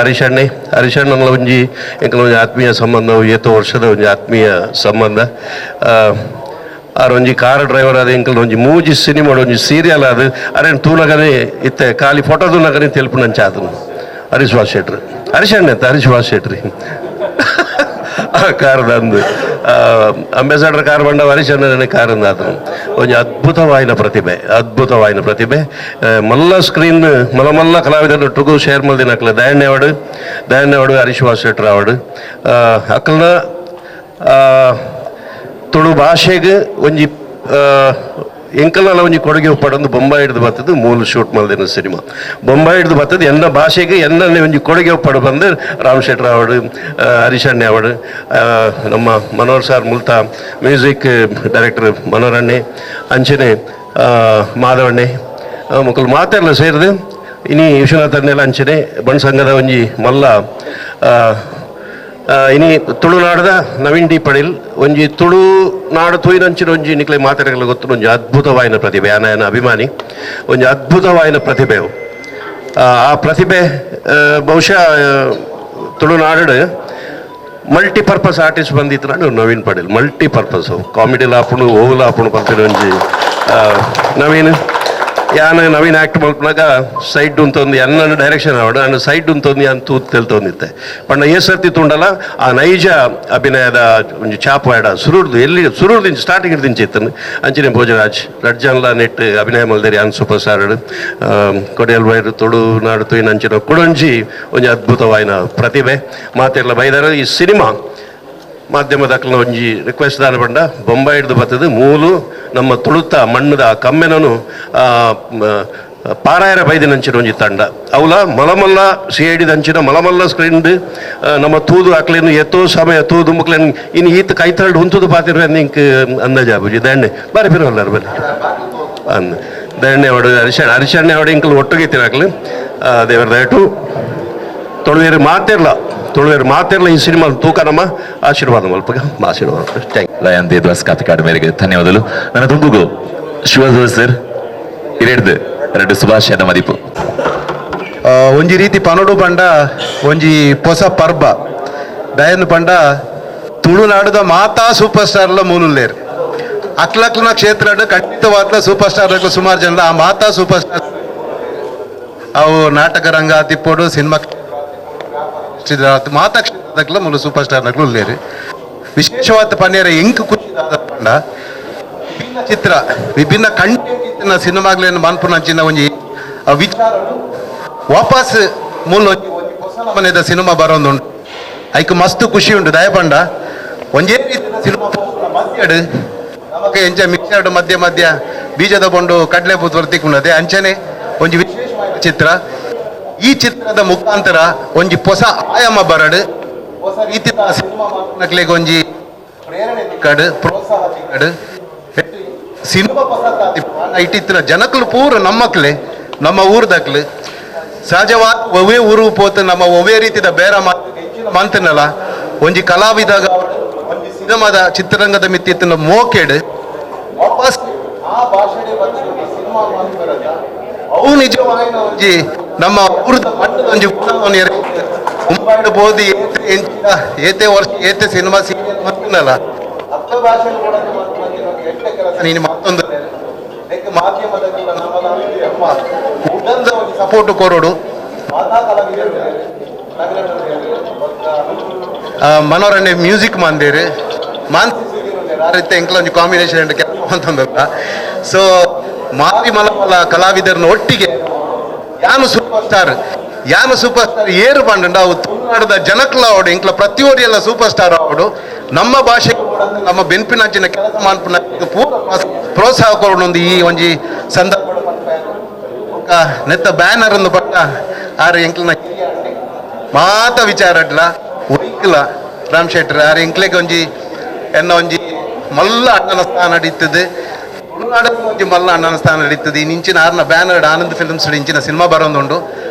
ಹರೀಶಣ್ಣೆ. ಹರೀಶಣ್ಣನ ಒಂಜಿ ಎಂಕಲ ಒಂಜಿ ಆತ್ಮೀಯ ಸಂಬಂಧ, ಏತೋ ವರ್ಷದ ಒಂಜಿ ಆತ್ಮೀಯ ಸಂಬಂಧ. ಆರ್ ಒಂಜಿ ಕಾರ್ ಡ್ರೈವರ್ ಆದ ಎಂಕಲ್ ಒಂಜಿ ಮೂಜಿ ಸಿನಿಮಾ ಒಂಜಿ ಸೀರಿಯಲ್ ಅದು ಅರೇನ್ ತೂನಗನೆ ಇತ್ತೆ ಖಾಲಿ ಫೋಟೋ ತೂನಗನೆ ತೆಲ್ಪುನಂಚ ಆತನು ಹರೀಶ್ ವಾಸ್ ಶೆಟ್ರ್. ಹರೀಶಣ್ಣೆ ಅಂತ ಹರೀಶ್ ವಾಸ್ ಶೆಟ್ರಿ ಆ ಕಾರ್ ಅಂದು ಅಂಬಾಸಡರ್ ಕಾರ್ ಬಂಡ ಹರೀಶಣ್ಣನೇ ಕಾರ್ ಆತನು. ಒಂಜಿ ಅದ್ಭುತವಾಯಿನ ಪ್ರತಿಭೆ, ಅದ್ಭುತವಾಯಿನ ಪ್ರತಿಭೆ. ಮಲ್ಲ ಸ್ಕ್ರೀನ್ ಮಲ್ಲ ಮಲ್ಲ ಕಲಾವಿದರೊಟ್ಟಿಗೂ ಶೇರ್ ಮಲ್ದಿನ ಅಕ್ಲೆ ದಯಣ್ಣೆ ಅವಡು, ದಯಣ್ಣೆ ಅವಡು, ಹರೀಶ್ ವಾಸ್ ಶೆಟ್ರ್ ಅವಡು. ಅಕ್ಕಲ್ನ ತುಳು ಭಾಷೆಗೆ ಒಂಜಿ ಎಂಕಲ್ನಲ ಒಂಜಿ ಕೊಡುಗೆ ಉಪ್ಪಡೊಂದು ಬೊಂಬಾಯಿ ಹಿಡ್ದು ಬರ್ತದೆ. ಮೂಲ ಶೂಟ್ ಮಲ್ದಿನ ಸಿನಿಮಾ ಬೊಂಬಾಯಿ ಹಿಡ್ದು ಬರ್ತದೆ. ಎನ್ನ ಭಾಷೆಗೆ ಎನ್ನನ್ನೇ ಒಂಜಿ ಕೊಡುಗೆ ಉಪ್ಪಡು ಬಂದು ರಾಮ್ ಶೆಟ್ರ್ ಅವಡು, ಹರೀಶಣ್ಣೆ ಅವಡು, ನಮ್ಮ ಮನೋಹರ್ ಸರ್ ಮುಲ್ತ ಮ್ಯೂಸಿಕ್ ಡೈರೆಕ್ಟರ್ ಮನೋಹರಣ್ಣೆ ಅಂಚನೆ ಮಾಧವಣ್ಣೆ ಮೊಕಲು ಮಾತೆಲ್ಲ ಸೇರಿದು ಇನಿ ವಿಶ್ವನಾಥನ್ನೆಲ್ಲ ಅಂಚನೆ ಬಣ್ಸಂಗದ ಒಂಜಿ ಮಲ್ಲ ಇನಿ ತುಳುನಾಡದ ನವೀನ್ ಡಿ ಪಡೀಲ್ ಒಂಜಿ ತುಳುನಾಡು ತೂಯಿನಂಚಿನ ಒಂಜಿ ನಿಕ್ಲೆ ಮಾತಾಡಲು ಗೊತ್ತು ಒಂಜಿ ಅದ್ಭುತವಾಯಿನ ಪ್ರತಿಭೆ. ಆನ ಅಭಿಮಾನಿ. ಒಂಜಿ ಅದ್ಭುತವಾಯಿನ ಪ್ರತಿಭೆ. ಆ ಆ ಪ್ರತಿಭೆ ಬಹುಶಃ ತುಳುನಾಡು ಮಲ್ಟಿಪರ್ಪಸ್ ಆರ್ಟಿಸ್ಟ್ ಬಂದಿತ್ತು ನವೀನ್ ಪಡೀಲ್. ಮಲ್ಟಿಪರ್ಪಸ್ ಕಾಮಿಡಿ ಲಾಪುಣು ಓವು ಲಾಪುಣು ಪಂಪಿನ ಒಂಜಿ ನವೀನ್. ಯಾನ್ ನವೀನ್ ಆಕ್ಟ್ ಮಲ್ಪನಾಗ ಸೈಡ್ ಉಂತೊಂದು ಎನ್ನ ಡೈರೆಕ್ಷನ್ ಆವಡು ಅಂಡ್ ಸೈಡ್ ಉಂತೊಂದು ಯಾನ್ ತೂತ್ ತೆಲ್ತೊಂದಿತ್ತೆ. ಪಂಡ ಏ ಸರ್ತಿ ತೂಂಡಲ ಆ ನೈಜ ಅಭಿನಯದ ಒಂಜಿ ಚಾಪು ಆಡ ಸುರುಡ್ದು ಎಲ್ಲಿ ಸುರುಡ್ದು ಸ್ಟಾರ್ಟಿಂಗ್ ದಿಂಚ ಇತ್ತನು. ಅಂಚನೆ ಭೋಜರಾಜ್ ರಡ್ಜನ್ಲ ನೆಟ್ ಅಭಿನಯ ಮಲ್ದೇರಿ ಯಾನ್ ಸೂಪರ್ ಸ್ಟಾರ್ ಕೊಡಿಯಲ್ ಬೈರು ತುಳು ನಾಡು ತೂಯಿನ ಅಂಚಿನ ಕುಡೊಂಜಿ ಒಂಜಿ ಅದ್ಭುತವಾಯಿನ ಪ್ರತಿಭೆ ಮಾತೆರ್ಲ ಬೈದಾರ. ಈ ಸಿನಿಮಾ ಮಾಧ್ಯಮದಕ್ಲನ ಒಂಜಿ ರಿಕ್ವೆಸ್ಟ್ ದಾನ ಪಂಡ ಬೊಂಬಾಯಿ ಹಿಡ್ದು ಬತ್ತದು ಮೂಲು ನಮ್ಮ ತುಳುತ ಮಣ್ಣದ ಕಮ್ಮೆನನು ಪಾರಾಯರ ಬೈದಿನಂಚಿನ ಒಂಜಿ ತಂಡ ಅವಲ ಮಲಮಲ್ಲ ಸಿ I ಡಿದಂಚಿನ ಮಲಮಲ್ಲ ಸ್ಕ್ರೀನ್ ನಮ್ಮ ತೂದು ಅಕ್ಲೇನು ಎತ್ತೋ ಸಮಯ ತೂದು ಮುಕ್ಲೇನು ಇನ್ನು ಈತ ಕೈತರಡು ಹುಂತುದು ಪಾತಿರುವ ಇಂಕ್ ಅಂದಾಜು ಆಪುಜಿ. ದಂಡೆ ಬಾರಿ ಪಿರವಲ್ಲಾರು ಬನ್ನಿ ಅಂದ್ ದಂಡೆ ಅವಡು ಅರಿಶಣ್ಣ ಅರಿಶಣ್ಣೆ ಅವಡು ಇಂಕಲ್ ಒಟ್ಟುಗೆ ತಿನ್ನಕ್ಲು ದೇವರ ದಯಟು ತುಳುವೇರು ಮಾತಿರ್ಲ ತುಳುವೇರು ಮಾತಿರ್ಲ ಈ ಸಿನಿಮಾ ತೂಕ ನಮ್ಮ ಆಶೀರ್ವಾದ ಮಲ್ಪಗ ಆಶೀರ್ವಾದ. Thank lion Devadas Kapikad ಮೇರೆಗೆ ಧನ್ಯವಾದಗಳು. ನನ್ನ ತುಂಬುಗು ಶಿವಜೋಸ್ ಸರ್ ಇರೆಡ್ದು ಎರಡು ಶುಭಾಶಯದ ಮದಿಪು. ಒಂಜಿ ರೀತಿ ಪನೊಡು ಪಂಡ ಒಂಜಿ ಪೊಸ ಪರ್ಬ ದಯನ್ ಪಂಡ ತುಳುನಾಡುದ ಮಾತಾ ಸೂಪರ್ ಸ್ಟಾರ್ಲ ಮೂಲುಲ್ಲೇರು ಅಕ್ಲಕ್ಲನ ಕ್ಷೇತ್ರ ಖಂಡಿತವಾದ್ಲ ಸೂಪರ್ ಸ್ಟಾರ್ ಸುಮಾರು ಜನ ಆ ಮಾತಾ ಸೂಪರ್ ಸ್ಟಾರ್ ಅವು ನಾಟಕ ರಂಗ ತಿಪ್ಪೋಡು ಸಿನಿಮಾ ಮಾತಾ ಕ್ಷೇತ್ರದಕ್ಲ ಮೂಲು ಸೂಪರ್ ಸ್ಟಾರ್ ನಕ್ಲು ಉಲ್ಲೇರು. ವಿಶೇಷವಾದ ಪನ್ನೇರ ಎಂಕ್ ಖುಷಿ ಪಂಡ ವಿಭಿನ್ನ ಚಿತ್ರ ವಿಭಿನ್ನ ಕಂಟೆಂಟ್ ಸಿನಿಮಾಗ್ಲೇನು ಮನ್ಪುನಂಚಿನ ಒಂಜಿ ವಿಚಾರ ವಾಪಸ್ ಮೂಲ ಒಂಜಿ ಹೊಸ ನಮೂನೆದ ಸಿನಿಮಾ ಬರೋದುಂಟು. ಐಕ್ ಮಸ್ತ್ ಖುಷಿ ಉಂಟು. ದಯಪಂಡ ಒಂಜೇ ರೀತಿಯ ಸಿನಿಮಾ ಮಧ್ಯಡ್ ನಮಕ್ ಎಂಚ ಮಿಕ್ಸರ್ಡ್ ಮಧ್ಯ ಮಧ್ಯ ಬೀಜದ ಬೊಂಡು ಕಡಲೆ ಪೂತ್ ತಿಕ್ಕುಂಡದೆ ಅಂಚನೆ ಒಂಜಿ ವಿಶೇಷವಾದ ಚಿತ್ರ. ಈ ಚಿತ್ರದ ಮುಖಾಂತರ ಒಂಜಿ ಹೊಸ ಆಯಾಮ ಬರಡು ಹೊಸ ರೀತಿಯ ಸಿನಿಮಾ ಮಕ್ಕಳಿಗೆ ಒಂಜಿ ಪ್ರೇರಣೆ ತಿಕ್ಕಡು ಪ್ರೋತ್ಸಾಹ ತಿಕ್ಕಡು ಸಿನಿಮಾ ಇಟ್ಟಿತ್ತಿನ ಜನಕಲು ಪೂರ ನಮ್ಮಕ್ಲೆ ನಮ್ಮ ಊರ್ದಕ್ಲು ಸಹಜವಾದ ಒವ್ವೇ ಊರು ಪೋತು ನಮ್ಮ ಒವ್ವೇ ರೀತಿಯ ಬೇರೆ ಮಂತನಲ್ಲ ಒಂಜಿ ಕಲಾವಿದ ಒಂಜಿ ಸಿನಿಮಾದ ಚಿತ್ರರಂಗದ ಮಿತ್ತಿತ್ತಿನ ಮೋಕೆಡ್ ವಾಪಸ್ ಆ ಭಾಷೆ ಸಿನಿಮಾ ಅವು ನಿಜವಾಯಿನ ಒಂಜಿ ನಮ್ಮ ಊರದ ಮಟ್ಟದ ಒಂಜಿ ಮುಂಬೈಡ್ ಬೋದಿ ಏತೆ ವರ್ಷ ಏತೆ ಸಿನಿಮಾ ಸೀರಿಯಲ್ ಮಂತನಲ್ಲ ಅರ್ಥ ಭಾಷೆ ನೀನು ಮತ್ತೊಂದು ಮಾಧ್ಯಮದ ಸಪೋರ್ಟ್ ಕೊರೋಡು ಮನೋರಂಜನೆ ಮ್ಯೂಸಿಕ್ ಮಂದಿರ್ ಮಾನ್ ರೀತಿ ಎಂಕ್ಲ ಒಂಜಿ ಕಾಂಬಿನೇಷನ್ ಅಂತಂದ. ಸೊ ಮಾರಿ ಮಲಮಲ ಕಲಾವಿದರನ್ನ ಒಟ್ಟಿಗೆ ಯಾನು ಸೂಪರ್ ಸ್ಟಾರ್ ಯಾನು ಸೂಪರ್ ಸ್ಟಾರ್ ಏರು ಪಂಡ ಅವು ತುಳುನಾಡದ ಜನಕ್ಲ ಅವಡು ಎಂಕ್ಲ ಪ್ರತಿಯೊರಿ ಎಲ್ಲ ಸೂಪರ್ ಸ್ಟಾರ್ ಅವಡು ನಮ್ಮ ಭಾಷೆ ನಮ್ಮ ಬೆನ್ಪಿನಂಚಿನ ಕೆಲಸ ಮಾನ್ಪುನ ಪೂರ ಪ್ರೋತ್ಸಾಹ ಕೊರೊಂದು ಈ ಒಂಜಿ ಸಂದರ್ಭ ನೆತ್ತ ಬ್ಯಾನರ್ ಒಂದು ಪಟ್ಟ ಆರು ಎಂಕ್ಲನ ಮಾತ ವಿಚಾರಡ್ಲ ಒಯ್ಕಲ ರಾಮ್ ಶೆಟ್ಟರ್ ಆರು ಎಂಕ್ಲೆಗ್ ಒಂಜಿ ಎನ್ನ ಒಂಜಿ ಮಲ್ಲ ಅಣ್ಣನ ಸ್ಥಾನ ನಡೀತದೆ ತುಳುನಾಡಲ್ಲಿ ಒಂಜಿ ಮಲ್ಲ ಅಣ್ಣನ ಸ್ಥಾನ ನಡೀತದೆ. ಈ ಇಂಚಿನ ಆರ್ನ ಬ್ಯಾನರ್ ಆನಂದ್ ಫಿಲ್ಮ್ಸ್ ಇಂಚಿನ ಸಿನಿಮಾ ಬರೋದುಂಡು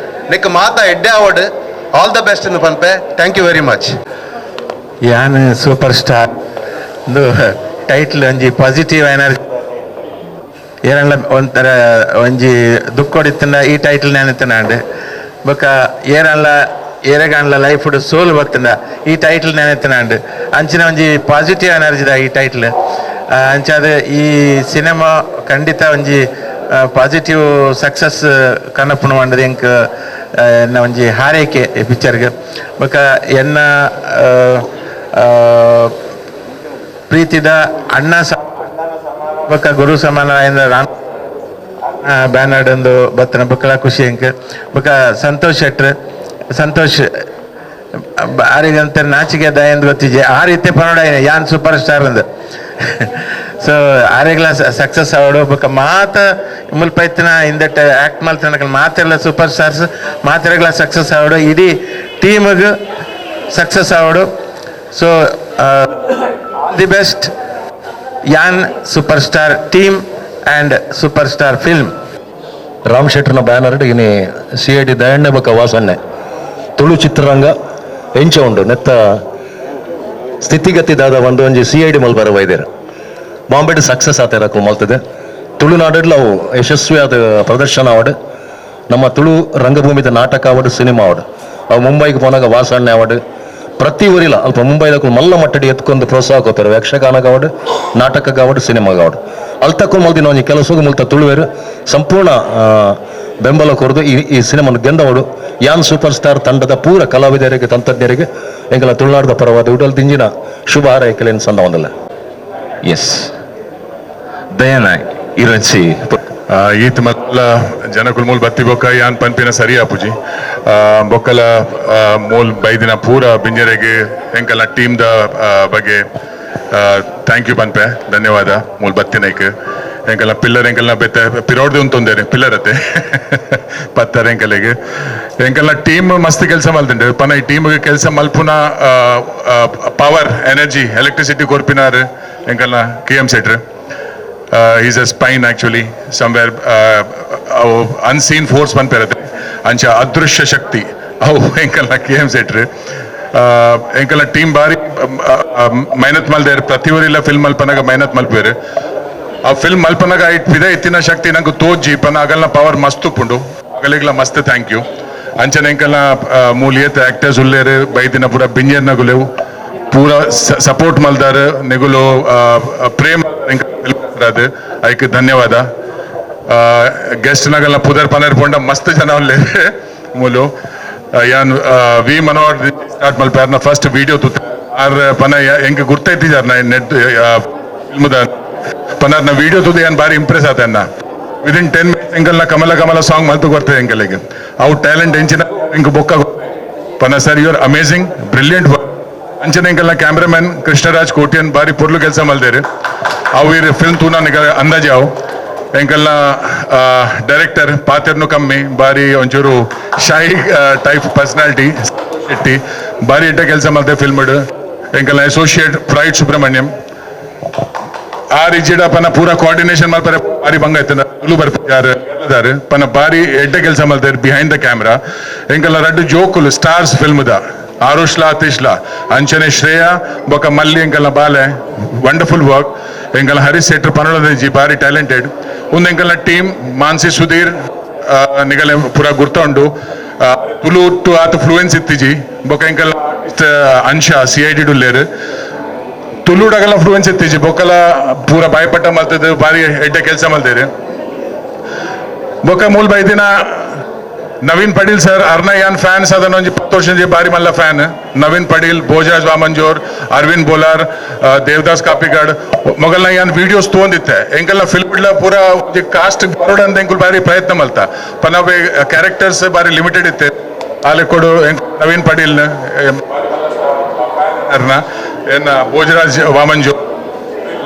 ನೆಕ್ ಮಾತಾ ಎಡ್ಡೆ award all the best ಪನ್ಪೆ. Thank you very much. ಯಾನ್ ಸೂಪರ್ ಸ್ಟಾರ್ ಒಂದು ಟೈಟ್ಲ್ ಒಂಜಿ ಪಾಸಿಟಿವ್ ಎನರ್ಜಿ ಏನೆಲ್ಲ ಒಂಥರ ಒಂಜಿ ದುಃಖ ಈ ಟೈಟ್ಲ್ ನೆನತನಾಂಡ್ ಬೊಕ ಏನೆಲ್ಲ ಏರೆಗಾಂಡ್ಲ ಲೈಫ್ ಸೋಲು ಬತ್ತಂಡ ಈ ಟೈಟ್ಲ್ ನೆನತನಾಂಡ್ ಅಂಚಿನ ಒಂಜಿ ಪಾಸಿಟಿವ್ ಎನರ್ಜಿದ ಈ ಟೈಟ್ಲ್ ಅಂಚಾದ ಈ ಸಿನಿಮಾ ಖಂಡಿತ ಒಂಜಿ ಪಾಸಿಟಿವ್ ಸಕ್ಸಸ್ ಕನಪುಣ ಮಂಡದ ಎಂಕ್ ಎನ್ನ ಒಂಜಿ ಹಾರೈಕೆ ಈ ಪಿಕ್ಚರ್ಗೆ. ಬೊಕ ಎನ್ನ ಪ್ರೀತಿದ ಅಣ್ಣ ಬೊಕ ಗುರು ಸಮಾನ ರಾಮ್ ಬ್ಯಾನರ್ಡ್ ಒಂದು ಬತ್ತನ ಬೊಕ್ಕಲ ಖುಷಿ ಎಂಕ್. ಬೊಕ ಸಂತೋಷ್ ಶೆಟ್ರ್ ಸಂತೋಷ್ ಆರಿಗಂತ ನಾಚಿಕೆ ದಯಂದ್ ಗೊತ್ತಿಜೆ ಆ ರೀತಿ ಪನೋಡ ಯಾನ್ ಸೂಪರ್ ಸ್ಟಾರ್ ಅಂದ್. ಸೊ ಆರೆಗ್ಲ ಸಕ್ಸಸ್ ಅವಡು ಬೊಕ ಮಾತ ಮುಲ್ಪ ಇತ್ತಿನ ಹಿಂದೆಟ್ಟ ಆಕ್ಟ್ ಮಲ್ತಿನ ಮಾತೆಲ್ಲ ಸೂಪರ್ ಸ್ಟಾರ್ಸ್ ಮಾತೆರೆಗ್ಲ ಸಕ್ಸಸ್ ಅವಡು ಇಡೀ ಟೀಮ್ಗ್ success ಅವಡು. So all the best ಯಾನ್ super star team and super star film. Ram ಶೆಟ್ಟರ್ನ banner ಇನಿ C I D ದಯಣ್ಣೆ ಬೊಕ ವಾಸಣ್ಣೆ ತುಳು ಚಿತ್ರರಂಗ ಎಂಚ ಉಂಡು ನೆತ್ತ ಸ್ಥಿತಿಗತಿ ದಾದ ಒಂದು ಒಂಜಿ C I D ಮಲ್ಬರ ವೈದ್ಯರು ಬಾಂಬೆಡ್ ಸಕ್ಸಸ್ ಆತ ಮಲ್ತದೆ ತುಳುನಾಡಡ್ಲ ಅವು ಯಶಸ್ವಿಯಾದ ಪ್ರದರ್ಶನ ಅವಡು ನಮ್ಮ ತುಳು ರಂಗಭೂಮಿದ ನಾಟಕ ಅವಡು ಸಿನಿಮಾ ಅವಡು ಅವು ಮುಂಬೈಗೆ ಪೋನಾಗ ವಾಸಣ್ಣೆ ಅವಡು ಪ್ರತಿ ಊರಿಲ ಅಲ್ಪ ಮುಂಬೈದಕ್ಕೂ ಮಲ್ಲ ಮಟ್ಟಡಿ ಎತ್ಕೊಂಡು ಪ್ರೋತ್ಸಾಹ ಕೊರ್ಪೆರ್ ಯಕ್ಷಗಾನಗಾವಡು ನಾಟಕಗಾವಡು ಸಿನಿಮಾಗಾವಡು. ಅಲ್ತಕ್ಕೂ ಮಲ್ದಿನ ಒಂಜಿ ಕೆಲಸಗು ಮುಲ್ತ ತುಳುವೆರ್ ಸಂಪೂರ್ಣ ಬೆಂಬಲ ಕೊರ್ದು ಈ ಈ ಸಿನಿಮಾನು ಗೆಂದವಡು. ಯಾನ್ ಸೂಪರ್ ಸ್ಟಾರ್ ತಂಡದ ಪೂರ ಕಲಾವಿದರಿಗೆ, ತಂತ್ರಜ್ಞರಿಗೆ ಎಂಕಲ ತುಳುನಾಡದ ಪರವಾದ ಉಡಲ್ ದಿಂಜಿನ ಶುಭ ಹಾರೈಕೆಲೆನ್ ಸಂದವಂದಲ್ಲ. ಎಸ್ ದಯನ ಇರಂಚಿ. ಈತ್ ಮಲ್ಲ ಜನಕುಲ್ ಮೂಲ್ ಬತ್ತಿ ಬೊಕ್ಕ ಯಾನ್ ಪನ್ಪಿನ ಸರಿ ಆಪುಜಿ. ಬೊಕ್ಕಲ ಮೂಲ್ ಬೈದಿನ ಪೂರ ಬಿಂಜರೆಗೆ ಎಂಕಲ್ನ ಟೀಮ್ ದ ಬಗ್ಗೆ thank you ಪನ್ಪೆ, ಧನ್ಯವಾದ. ಮೂಲ್ ಬತ್ತಿನೈಕ್ ಎಂಕಲ್ನ ಪಿಲ್ಲರ್ ಎಂಕಲ್ನ ಬೆತ್ತ ಪಿರೋಡ್ದು ಉಂತೊಂದೇನೆ ಪಿಲ್ಲರ್ ಅತ್ತೆ ಪತ್ತರ ಎಂಕಲೆಗ್. ಎಂಕಲ್ನ ಟೀಮ್ ಮಸ್ತ್ ಕೆಲಸ ಮಲ್ತುಂಡು ಪನ. ಈ ಟೀಮ್ ಕೆಲಸ ಮಲ್ಪುನ power, energy, electricity ಕೊರ್ಪಿನಾರ್ ಎಂಕಲ್ನ K M ಸೆಟ್ರ್. Is a spine actually somewhere, ಅವು ಅನ್ಸೀನ್ ಫೋರ್ಸ್ ಪನ್ಪೆರತೆ ಅಂಚ ಅದೃಶ್ಯ ಶಕ್ತಿ ಅವು ಎಂಕಲ್ನ ಕೆ ಎಂ ಸೆಟ್ರ್. ಎಂಕಲ್ನ ಟೀಮ್ ಬಾರಿ ಮೆಹನತ್ ಮಲ್ದೇರ್. ಪ್ರತಿಯೊರಿಲ್ಲ ಫಿಲ್ಮ್ ಮಲ್ಪನಾಗ ಮೆಹನತ್ ಮಲ್ಪೇರು. ಆ ಫಿಲ್ಮ್ ಮಲ್ಪನಾಗ ಐಟ್ ಪಿದ ಇತ್ತಿನ ಶಕ್ತಿ ನಂಗೆ ತೋಜಿ ಪನ. ಅಗಲ್ನ ಪವರ್ ಮಸ್ತ್ ಉಪ್ಪುಂಡು. ಅಗಲಿಗ್ಲ ಮಸ್ತ್ thank you. ಅಂಚನೆ ಎಂಕಲ್ನ ಮೂಲಿಯತ್ ಆಕ್ಟರ್ಸ್ ಉಲ್ಲೇರು, ಬೈದಿನ ಪೂರ ಬಿಂಜರ್ನಗುಲೆವು ಪೂರ ಸಪೋರ್ಟ್ ಮಲ್ದಾರ್. ನೆಗುಲು ಪ್ರೇಮ್ ಅದು ಐಕ್ ಧನ್ಯವಾದ. ಗೆಸ್ಟ್ ನಗಲ್ನ ಪುದರ್ ಪನರ್ ಪೋಂಡ ಮಸ್ತ್ ಜನ ಉಲ್ಲೇರು ಮೂಲು. ಯಾನ್ ವಿ ಮನೋಹರ್ ಸ್ಟಾರ್ಟ್ ಮಲ್ಪಾರ್ನ ಫಸ್ಟ್ ವಿಡಿಯೋ ತೂತ. ಆರ್ ಪನ ಎಂಕ್ ಗುರ್ತೈತಿಜಾರ್ ನೆಟ್ ಫಿಲ್ಮ್ದ ಪನಾರ್ನ ವಿಡಿಯೋ ತೂದು ಯಾನ್ ಬಾರಿ ಇಂಪ್ರೆಸ್ ಆತ ಅನ್ನ. ವಿದಿನ್ 10 ಮಿನಿಟ್ಸ್ ಎಂಕಲ್ನ ಕಮಲ ಕಮಲ ಸಾಂಗ್ ಮಲ್ತು ಕೊರ್ತದೆ ಎಂಕಲೆಗ್. ಅವು ಟ್ಯಾಲೆಂಟ್ ಎಂಚಿನ ಎಂಕ್ ಬೊಕ್ಕ ಪನ. Sir, you are amazing, brilliant. ಅಂಚನೆ ಎಂಕಲ್ನ ಕ್ಯಾಮ್ರಾಮನ್ ಕೃಷ್ಣರಾಜ್ ಕೋಟಿಯನ್ ಬಾರಿ ಪೊರ್ಲು ಕೆಲಸ ಮಲ್ದೇರು. ಅವು ಇರ್ ಫಿಲ್ಮ್ ತೂನ ಅಂದಾಜೆ ಅವು. ಎಂಕಲ್ನ ಡೈರೆಕ್ಟರ್ ಪಾತೆರ್ನು ಕಮ್ಮಿ, ಬಾರಿ ಒಂಚೂರು ಶೈ ಟೈಪ್ ಪರ್ಸನಾಲಿಟಿ ಶೆಟ್ಟಿ, ಬಾರಿ ಎಡ್ಡೆ ಕೆಲಸ ಮಲ್ತೆ ಫಿಲ್ಮ್. ಎಂಕಲ್ನ ಅಸೋಸಿಯೇಟ್ ಫ್ರೈಡ್ ಸುಬ್ರಹ್ಮಣ್ಯಂ ಆ ರಿಜಿಡ ಪನ ಪೂರ ಕೋಆರ್ಡಿನೇಷನ್ ಮಲ್ಪರೆ ಬಾರಿ ಬಂಗ ಇತ್ತದ. ತುಳು ಬರ್ಪಿದಾರು ಪನ ಬಾರಿ ಎಡ್ಡೆ ಕೆಲಸ ಮಲ್ತಾರೆ behind the camera. ಎಂಕಲ್ನ ರಡ್ಡು ಜೋಕುಲು ಸ್ಟಾರ್ಸ್ ಫಿಲ್ಮ್ದ ಆರುಷ್ಲಾ ಅತಿಶ್ಲಾ, ಅಂಚನೆ ಶ್ರೇಯಾ ಬೊಕ ಮಲ್ಲಿ ಎಂಕಲ್ನ ಬಾಲೆ, ವಂಡರ್ಫುಲ್ ವರ್ಕ್. ಎಂಕಲ್ನ ಹರೀಶ್ ಶೆಟ್ರ್ ಪನೊಳದಜಿ ಬಾರಿ ಟ್ಯಾಲೆಂಟೆಡ್. ಒಂದು ಎಂಕಲ್ನ ಟೀಮ್ ಮಾನ್ಸಿ ಸುಧೀರ್ ನಿಗಲೆ ಪೂರ ಗುರ್ತ ಉಂಡು. ತುಳು ಟು ಆತ ಫ್ಲೂಯೆನ್ಸ್ ಇತ್ತಿಜಿ. ಬೊಕ ಎಂಕಲ್ನ ಅಂಶ ಸಿಐಡಿ ಡುಲ್ಲೇರು, ತುಳುಡಗಲ ಫ್ಲೂಯೆನ್ಸ್ ಇತ್ತಿಜಿ. ಬೊಕ್ಕಲ ಪೂರ ಬಾಯ್ಪಟ್ಟ ಮಲ್ತದ್ದು ಬಾರಿ ಎಡ್ಡೆ ಕೆಲಸ ಮಲ್ತೇರು. ಬೊಕ್ಕ ಮೂಲ್ ಬೈದಿನ ನವೀನ್ ಪಡೀಲ್ ಸರ್ ಅರ್ನ ಯಾನ್ ಫ್ಯಾನ್ಸ್. ಅದನ್ನ ಒಂಜಿ 10 ವರ್ಷ ಬಾರಿ ಮಲ್ಲ ಫ್ಯಾನ್. ನವೀನ್ ಪಡೀಲ್, ಭೋಜರಾಜ್ ವಾಮಂಜೋರ್, ಅರವಿಂದ್ ಬೋಲಾರ್, ದೇವದಾಸ್ ಕಾಪಿಕಾಡ್ ಮೊಗಲ್ನ ಯಾನ್ ವಿಡಿಯೋಸ್ ತೋಂದಿತ್ತೆ. ಎಂಕಲ್ನ ಫಿಲ್ಮ್ ಪೂರ ಒಂಜಿ ಕಾಸ್ಟ್ ಬರೋಡ ಅಂತ ಎಂಕುಲ್ ಬಾರಿ ಪ್ರಯತ್ನ ಮಲ್ತ ಪನವೇ. ಕ್ಯಾರೆಕ್ಟರ್ಸ್ ಬಾರಿ ಲಿಮಿಟೆಡ್ ಇತ್ತೆ. ಆಲೆ ಕೊಡು ನವೀನ್ ಪಡೀಲ್ ಅರ್ನ ಏನ ಭೋಜರಾಜ್ ವಾಮಂಜೋರ್,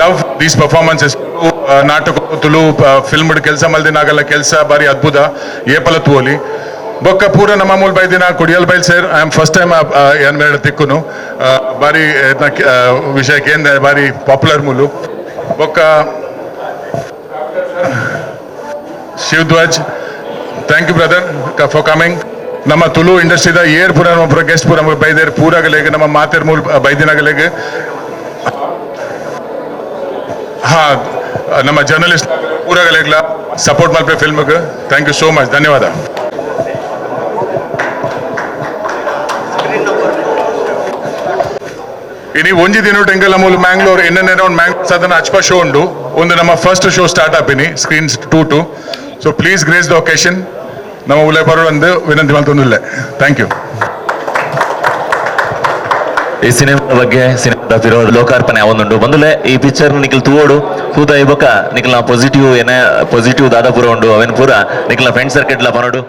love these performances. ನಾಟಕ, ತುಳು ಫಿಲ್ಮ್ ಕೆಲಸ ಮಲ್ದಿನಾಗಲ್ಲ ಕೆಲಸ ಬಾರಿ ಅದ್ಭುತ ಏಪಲ ತೂವಲಿ. ಬೊಕ್ಕ ಪೂರ ನಮ್ಮ ಮೂಲ ಬೈದಿನ ಕೊಡಿಯಲ್ ಬೈಲ್ sir, I am first time ಏನ್ ಮೇಡ ತಿಕ್ಕುನು. ಬಾರಿ ವಿಷಯ ಕೇಂದ್ರ ಬಾರಿ ಪಾಪ್ಯುಲರ್ ಮೂಲು. ಬೊಕ್ಕ Shivadhwaj, thank you brother for coming. ನಮ್ಮ ತುಳು ಇಂಡಸ್ಟ್ರಿದ ಏರ್ ಪೂರ ನಮ್ಮ ಪೂರ ಗೆಸ್ಟ್ ಪೂರ ಬೈದೇರ್ ಪೂರಗಲೇಗ ನಮ್ಮ ಮಾತೇರ್ ಮೂಲ ಬೈದಿನಾಗಲೇಗ. ಹಾ, ನಮ್ಮ ಜರ್ನಲಿಸ್ಟ್ ಪೂರಗಲೇಗ್ಲ ಸಪೋರ್ಟ್ ಮಲ್ಪೆ ಫಿಲ್ಮ್ಗೆ. Thank you so much, ಧನ್ಯವಾದ. ಇನಿ ಒಂಜಿ ದಿನ ಟೆಂಕಲ್ ಮೂಲು Mangalore in and around Mangalore ಸಾಧನ ಅಚ್ಪ ಶೋ ಉಂಡು. ಒಂದು ನಮ್ಮ first show start ಆಪಿನಿ screens 2 2. So please grace the occasion. ನಮ್ಮ ಉಲೆ ಬರೋ ಒಂದು ವಿನಂತಿ ಮಲ್ತೊಂದಿಲ್ಲ. Thank you. ಈ ಸಿನಿಮಾದ ಬಗ್ಗೆ, ಸಿನಿಮಾದ ಪಿರೋ ಲೋಕಾರ್ಪಣೆ ಅವನುಂಡು. ಬಂದುಲೆ ಈ ಪಿಕ್ಚರ್ ನಿಖಲ್ ತೂವೋಡು. ತೂದ ಈ ಬೊಕ್ಕ ನಿಖಲ್ನ ಪಾಸಿಟಿವ್ ಏನೇ ಪಾಸಿಟಿವ್ ದಾದ ಪೂರ ಉಂಡು ಅವೇನು ಪೂರ ನಿಖಲ್ನ ಫ್ರೆಂಡ್ ಸರ್ಕಲ್ ಪನೋಡು.